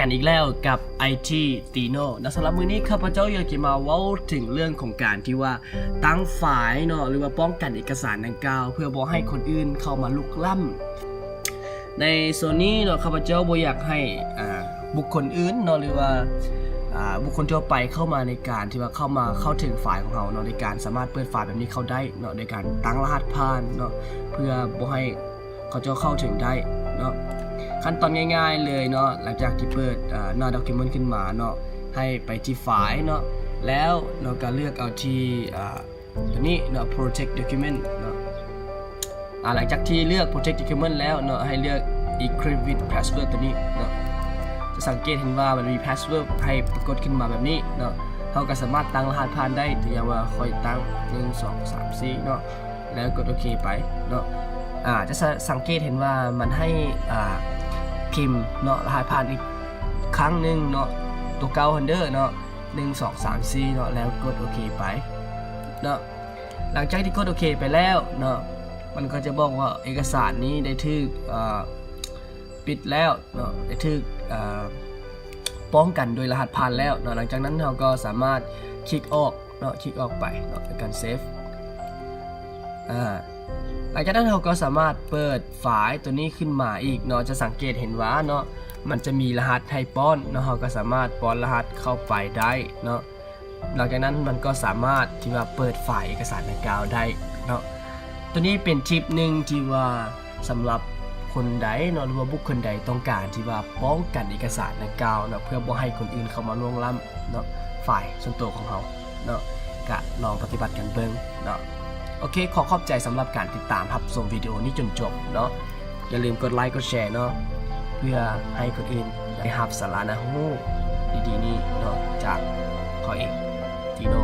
ກັນອີກແລ້ວກັບ ໄອທີ ຕີໂນ ເນາະ. ສຳລັບມື້ນີ້ຂ້າພະເຈົ້າຢາກຈະມາເວົ້າເຖິງເລື່ອງຂອງການທີ່ວ່າຕັ້ງຟາຍເນາະ ຫຼືວ່າປ້ອງກັນເອກະສານດັ່ງກ່າວ ເພື່ອບໍ່ໃຫ້ຄົນອື່ນເຂົ້າມາລຸກລ້ຳ. ໃນໂຊນນີ້ເນາະ ຂ້າພະເຈົ້າບໍ່ຢາກໃຫ້ ອ່າ ບຸກຄົນອື່ນເນາະ ຫຼືວ່າ ອ່າ ບຸກຄົນທົ່ວໄປເຂົ້າມາໃນການທີ່ວ່າເຂົ້າມາເຂົ້າເຖິງຟາຍຂອງເຮົາເນາະ ໂດຍການສາມາດເປີດຟາຍແບບນີ້ເຂົ້າໄດ້ເນາະ ໂດຍການຕັ້ງລະຫັດຜ່ານເນາະ ເພື່ອບໍ່ໃຫ້ ເຂົາເຈົ້າເຂົ້າເຖິງໄດ້ເນາະ. ຂັ້ນຕອນງ່າຍໆເລີຍເນາະ ຫຼັງຈາກທີ່ເປີດ ເອີ ໜ້າ document ຂຶ້ນມາເນາະ ໃຫ້ໄປທີ່ file ເນາະ ແລ້ວເນາະ ກໍເລືອກເອົາທີ່ ເອີ ຕົວນີ້ເນາະ protect document ເນາະ. ອາ ຫຼັງຈາກທີ່ເລືອກ protect document ແລ້ວເນາະ ໃຫ້ເລືອກ encrypt with password ຕົວນີ້ເນາະ. ຈະສັງເກດເຫັນວ່າມັນມີ password ໃຫ້ປາກົດຂຶ້ນມາແບບນີ້ເນາະ. ເຮົາກໍສາມາດຕັ້ງລະຫັດຜ່ານໄດ້ ຕົວຢ່າງວ່າຂ້ອຍຕັ້ງ ໜຶ່ງ ສອງ ສາມ ສີ່ ເນາະ ແລ້ວກົດໂອເຄໄປເນາະ. ອາ ຈະສະ ສັງເກດເຫັນວ່າມັນໃຫ້ ອາ ພິມເນາະ ລະຫັດຜ່ານອີກຄັ້ງໜຶ່ງເນາະ ຕົວເກົ່າຫັ້ນເດີເນາະ ໜຶ່ງ ສອງ ສາມ ສີ່ ເນາະ ແລ້ວກົດໂອເຄໄປເນາະ. ຫຼັງຈາກທີ່ກົດໂອເຄໄປແລ້ວເນາະ ມັນກໍຈະບອກວ່າເອກະສານນີ້ໄດ້ຖືກ ເອີ ປິດແລ້ວເນາະ ໄດ້ຖືກ ເອີ ປ້ອງກັນໂດຍລະຫັດຜ່ານແລ້ວເນາະ. ຫຼັງຈາກນັ້ນເຮົາກໍສາມາດຄລິກອອກເນາະ ຄລິກອອກໄປເນາະ ເປັນການເຊຟ. ອາ ຫຼັງຈາກນັ້ນເຮົາກໍສາມາດເປີດຟາຍຕົວນີ້ຂຶ້ນມາອີກເນາະ. ຈະສັງເກດເຫັນວ່າເນາະ ມັນຈະມີລະຫັດໃຫ້ປ້ອນເນາະ ເຮົາກໍສາມາດປ້ອນລະຫັດເຂົ້າໄປໄດ້ເນາະ. ຫຼັງຈາກນັ້ນມັນກໍສາມາດທີ່ວ່າເປີດຟາຍເອກະສານດັ່ງກ່າວໄດ້ເນາະ. ຕົວນີ້ເປັນທິບໜຶ່ງທີ່ວ່າສຳລັບຄົນໃດເນາະ ຫຼືວ່າບຸກຄົນໃດຕ້ອງການທີ່ວ່າປ້ອງກັນເອກະສານດັ່ງກ່າວເນາະ ເພື່ອບໍ່ໃຫ້ຄົນອື່ນເຂົ້າມາລ່ວງລ້ຳເນາະ ຟາຍສ່ວນຕົວຂອງເຮົາເນາະ ກະລອງປະຕິບັດກັນເບິ່ງເນາະ. ໂອເຄ ຂໍຂອບໃຈສຳລັບການຕິດຕາມຮັບຊົມວິດີໂອນີ້ຈົນຈົບເນາະ. ຢ່າລືມກົດໄລກົດແຊເນາະ ເພື່ອໃຫ້ຄົນອື່ນໄດ້ຮັບສາລະໜ້າຮູ້ດີໆນີ້ເນາະ ຈາກຂ້ອຍເອງ ຈີໂນ.